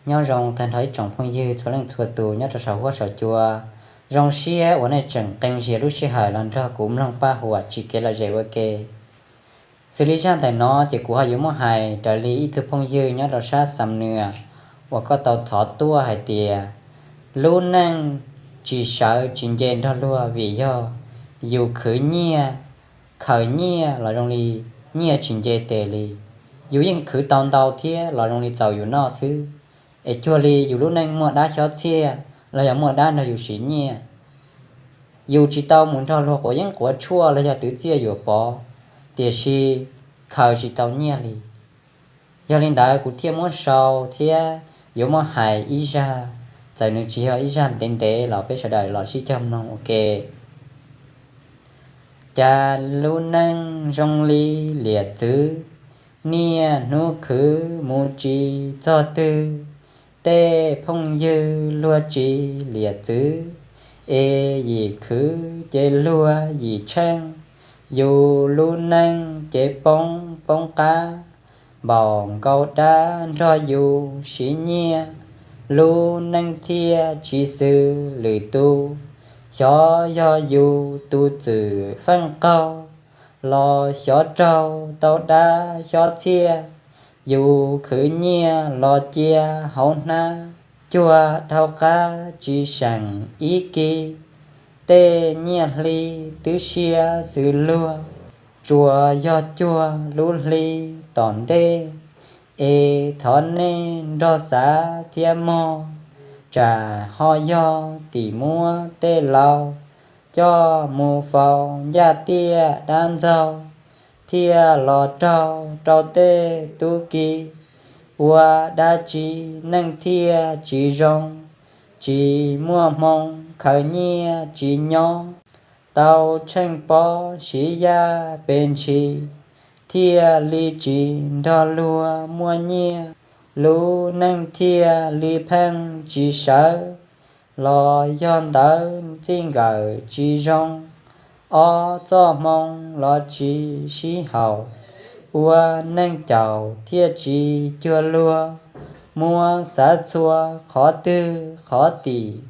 Nyob zoo tag nrho ib tsoom phooj ywg txhua leej txhua tus nyob rau saum huab saum cua. Zoo siab uas nej tseem qee zias lub sij hawm los nrog kuv mloog paj huam tsis kev lom zem ua ke. Xws li zaj ntawm no ces kuv ho yuav muab hais raws li ib tug phooj ywg nyob rau sab Xam Nuas uas koj tau thov tuaj hais tias lub neej tsis sawv tsis nce nrog luag vim yog yus khwv nyiaj, khaws nyiaj los zoo li nyiaj tsis nce tes li. Yus yeej khwv tau ntau thiab los zoo li txaus yus noj xwb, es cuag li yus lub neej muaj dab xyob txhiaj los yog muaj dab nrog yus siv nyiaj. Yus tsis tau mus nrog luag quav yeeb quav tshuaj los yog twv txiaj yuam pov, tiam sis khaws tsis tau nyiaj li. Yog li ntawd kuv thiaj muab sau thiab yuav muab hais ib zaj, txawm nws tsis yog ib zaj ntev ntev los peb sawv daws los sib cog mloog ua ke. Cas lub neej zoo li liam txwv, niaj hnub khwv mus tsis txog twg. Tej phooj ywg luag tsis liam txwv, es yim khwv ces luag yim tsheej. Yus lub neej ces poob poob qab, npaum nkaus dab nrog yus siv nyiaj, lub neej thiaj tsis xws lwm tus. Xyov yog yus tus txwm feej qaug, los xyov raug tau dab xyob txhiaj. Yus khwv nyiaj los cia hauv hnab, cuag dhau qab tsis seem ib kis. Tej nyiaj hli twb siab xws luag, tsuas yog cuag lub hli tom ntej. Es thov nej nrog xav thiab mog, tsam ho yog tim muab tej laus coj mus faus ncaj tiaj dab ntxaug, thiaj los raug rau tej tub ki. Ua dab tsi neej thiaj tsis zoo, tsis muaj hmoo khaws nyiaj tsis nyob. Tau tsheej pob siv yaj pes ntshis, thiaj li tsis nrog luag muaj nyiaj. Lub neej thiaj li pheej tsis sawv, los yog ntawv txij nkawm tsis zoo. Ob txoj hmoo los tsis sib haum, ua neej caum thiaj tsis cuag luag. Muab xav txhua qhov twg qhov tim,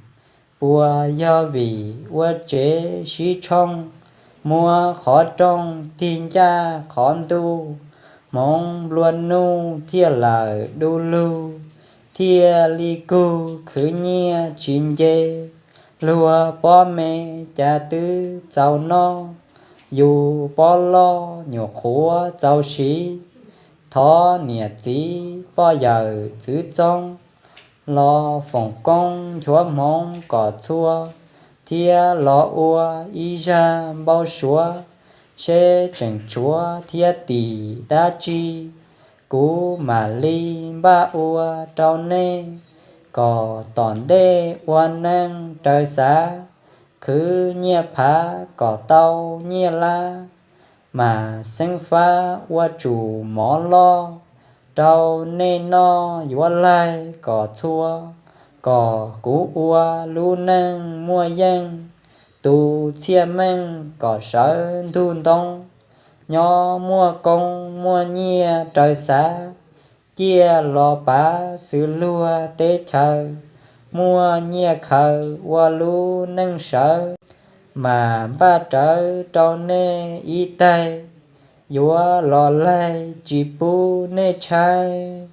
puas yog vim ua tsev sib tshooj. Muab qhov rooj tig ncaj qhov ntuj, hmoov nplua nuj thiaj lawm du lug, thiaj li kug khwv nyiaj tsis nce. Luag pob me cas twb txaus noj, yus pob loj nyuam qhuav txaus siv. Thov niam txiv poj yawm txwv txoob, los foom koob nchuav hmoov kom txhua, thiab los ua ib zaj npau suav, seb tseem tshuav thiab tim dab tsi, kuv mam li npaj ua rau nej, kom tom ntej ua neej raws xav. Khwv nyiaj phav kom tau nyiaj lab, mam xeeb fab ua tsum mov loj rau nej noj yuav laig kom txhua, kom kuv ua lub neej muaj yeej, tu txhiaj meej kom sawv ntug ntoo. Nyob muaj koob muaj nyiaj raws xav, ciaj los pav xws luag teb chaws, muaj nyiaj khaws ua lub neej sawv, mam npaj rawv rau nej ib taig, yuav los laig tsis pub nej tshaib.